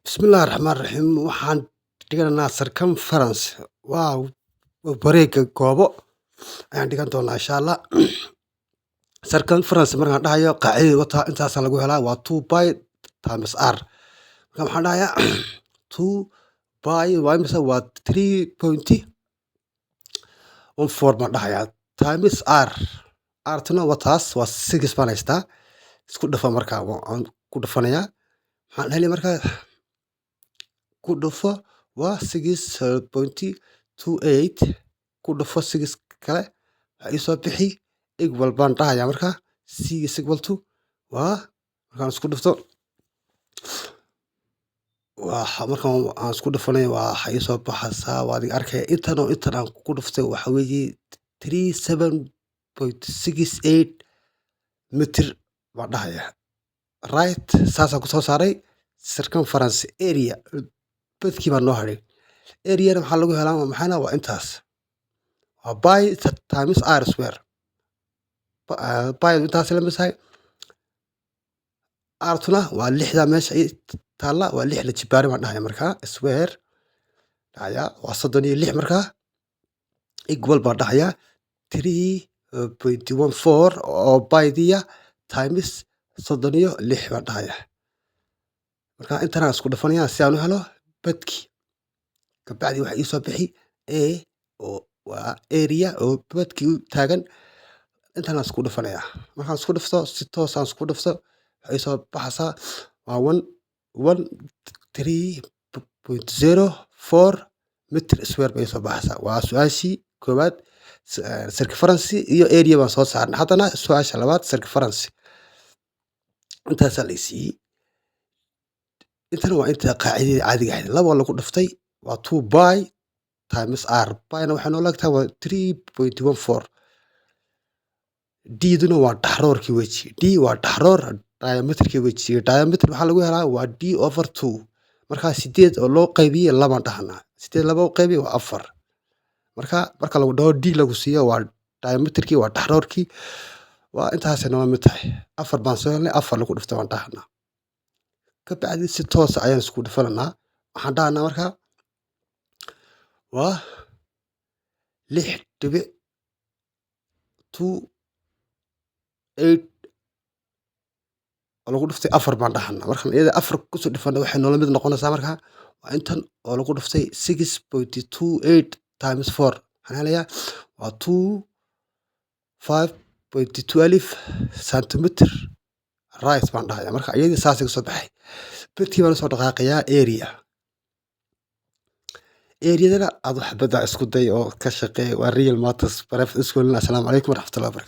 Bismillahi Raxmaani Raxiim. Waxaan dhiganaynaa circumference, waa wareegga goobo ayaan dhigan doonaa, insha Allah. Circumference markaan dhahayo, qaacidada wata intaasaa lagu helaa, waa two pi times r. Marka waxaan dhahayaa two pi waa imisa? Waa 3.14 baan dhahayaa, times r. R-tuna waa taas, waa 6 baan haystaa. Isku dhufa markaa, waan ku dhufanayaa. Maxaan heli markaa? Ku dhufo, waa 6.28, ku dhufo six kale, waxaa ii soo bixi equal baan dhahayaa. Markaa c is equal to waa, markaan isku dhufto, waa markaan aan isku dhufanayo, waa waxa ii soo baxaysaa, waa adiga arkaya, intan oo intan aan ku dhuftay waxa weeye 37.68 mitir baan dhahayaa. Right, saasaan kusoo saaray circumference. Area, bedkii baa noo hadhay. Areana maxaa lagu helaa? Waa maxayna? Waa intaas, waa pi times r square. Pi intaas la mid tahay, r-tuna waa lixda meesha ii taalla, waa lix la jibaaray baan dhahaya. Markaa square dhahayaa, waa 36. Markaa equal baan dhahayaa 3.14 oo pi-diya times 36 baan dhahayaa. Marka intanaan isku dhufanayaa si aan u helo bedki. Kabacdi waxa ii soo bixi a oo waa area oo bedkii u taagan. Intanaan isku dhufanayaa. Markaan isku dhufto, si toos aan isku dhufto, waxay ii soo baxaysaa waa 113.04 meter square bay ii soo baxaysaa. Waa su-aashii koowaad, circumference iyo area baan soo saarnay. Haddana su-aasha labaad, circumference intaasaa la i siiyey. Intana waa inta qaacidadii caadiga ahayd, laba lagu dhuftay waa two pi times r. Pi-na waxay noo leegtahay waa 3.14. D-duna waa dhaxroorkii weji. D waa dhaxroor, diameterkii weji. Diameter maxaa lagu helaa? Waa d over two. Markaa sideed oo loo qaybiyey labaan dhahnaa, sideed laba u qaybiye waa afar. Marka marka lagu dhaho d lagu siiyo, waa diameterkii, waa dhaxroorkii, waa intaasay noola mid tahay. Afar baan soo helnay, afar lagu dhuftay baan dhahnaa. Ka bacdi si toosa ayaan isku dhufananaa. Waxaan dhahnaa markaa waa 6.28 oo lagu dhuftay afar baan dhahnaa. Markaan iyada afar kusoo dhufano, waxay noola mid noqonaysaa markaa waa intan oo lagu dhuftay 6.28 times four. Waxaan helayaa waa 25.12 centimeter. Right baan dhahaya. Marka iyadii saasay kasoo baxay. Bedkii baan usoo dhaqaaqayaa, area. Areadana aad wax badda isku day oo ka shaqeey. Waa Real Matters Private School. Assalaamu calaykum waraxmatullahi wabarakatu.